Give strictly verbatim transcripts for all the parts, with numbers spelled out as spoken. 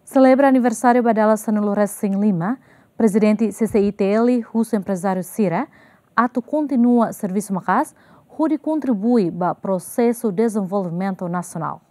Selebra aniversáriu ba dala sanulu-resin-lima, Prezidente C C I T L husu emprezáriu sira atu kontinua servisu maka'as hodi kontribui ba prosesu dezenvolvimentu nasionál.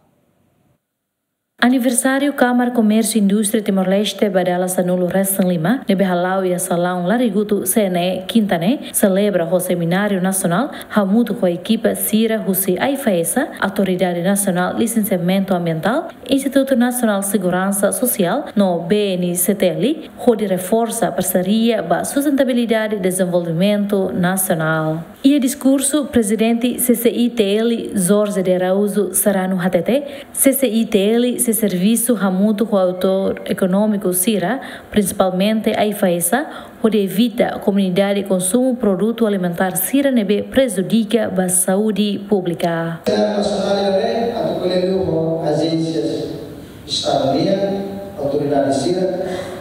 Aniversáriu Kámara Komérsiu Indústria Timor-Leste ba dala sanulu-resin-lima ne'ebé hala'o iha salaun Larigutu C N E, kinta ne'e, selebra ho semináriu nasionál hamutuk ho ekipa sira husi AIFAESA, Autoridade Nasionál Lisensiamentu Ambientál, Institutu Nasionál Seguransa Sosiál no B N C T L, hodi reforsa parseria ba sustentabilidade dezenvolvimentu nasionál. Iha diskursu, Prezidente C C I T L Jorge de Araújo Serrano hatete, C C I T L sei servisu hamutuk ho atór ekonómiku sira, prinsipalmente AIFAESA, hodi evita komunidade konsumu produtu alimentár sira ne'ebé prejudika ba saúde públika. Nasionál ne'e atu ko'alia liu ho ajénsia Estadu nian, autoridade sira,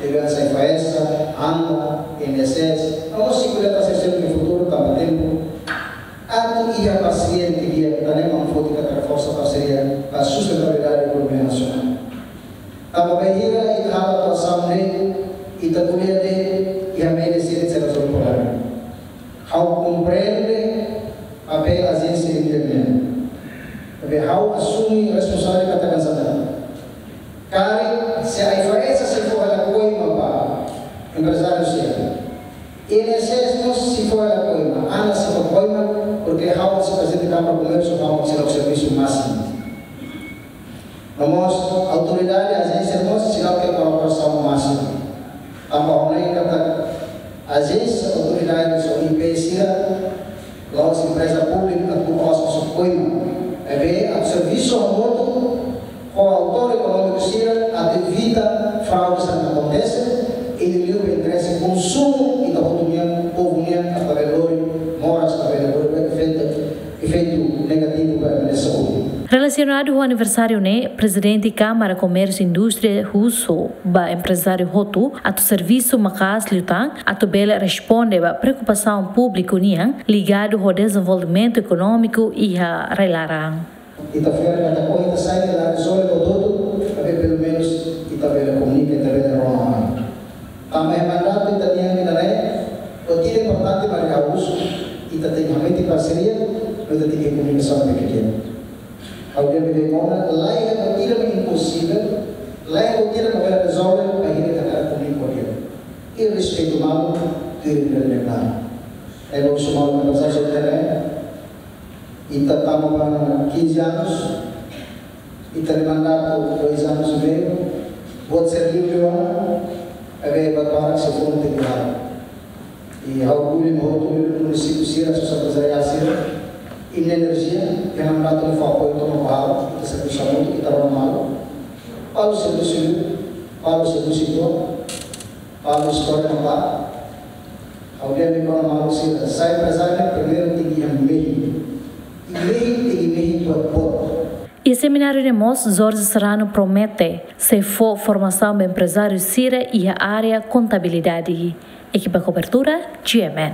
liga AIFAESA, ANDA, I N S S, no mós sei ko'alia ba sira iha futuru tanba tempu, atu iha parseria ida atu ema foti katak reforsa parseria ba sustentabilidade ekonomia nasionál. Tanba bainhira ita halo atuasaun ne'e, ita ko'alia de'it iha media sira, sira solusaun problema. Ha'u komprende papél ajénsia independente. Tapi ha'u asume responsabilidade katak hanesan ne'e. Karik se AIFAESA sei fó hela koima ba emprezáriu sira, I N S S mós sei fó hela koima, ANDA sei fó koima, porque ha'u hanesan Prezidente Kámara Komérsiu, ha'u sei halo servisu másimu. No mós autoridade, ajénsia mós sei halo kolaborasaun másimu. Tanba ha'u hanoin katak ajénsia, autoridade, só I P sira, la'ós empreza públika atu fó koima. Ne'ebé atu servisu hamutuk ho atór ekonómiku sira atu evita fraude sira akontese, i liuliu ba interese konsumu ita hotu nian, povu nian, atu bele lori moras, atu bele lori efeitu, efeitu negativu ba ema nia saúde. Relasionadu ho aniversáriu ne'e, Prezidente Kámara Komérsiu Indústria husu ba emprezáriu hotu atu servisu maka'as liután atu bele responde ba preokupasaun públiku nian ligadu ho dezenvolvimentu ekonómiku iha rai-laran. Ita fiar katak kuandu ita sai dala rezolve hotu-hotu, tapi pelumenus ita bele komunika, ita bele rona. Tanba iha mandatu ita-nian iha ne'e, buat ida importante mak ha'u husu, ita tenke hametin parseria, no ita tenke komunikasaun di'ak. Ha'u dehan ba imi ona, laiha buat ida mak imposivel, laiha buat ida mak bele rezolve bainhira ita hakarak komunika ho di'ak. I respeitu malu, tuir ita-nia lei. Ha'u husu malu ba ita-nia sosiedade, ita tama ba kinze anus, ita-nia mandatu dois anos e meio, buat sira liu-liu ona, ne'ebé buat barak sei foin terjadi. I ha'u orgullu mak hotu liu munisípiu sira, asosiasaun empresariál sira, i nia enerjia, iha mandatu ne'e fó apoiu tomak ba ha'u, ita servisu hamutuk, ita rona malu. Balu servisu liu, balu servisu liu, balu istória mak ba. Ha'u dehan ba imi ona maluk sira, sai emprezáriu primeiru tenke iha mehi. I mehi tenke mehi buat boot. Iha semináriu ne'e mós Jorge Serrano promete sei fó formasaun ba emprezáriu sira iha área kontabilidade. Ekipa kobertura, G M N.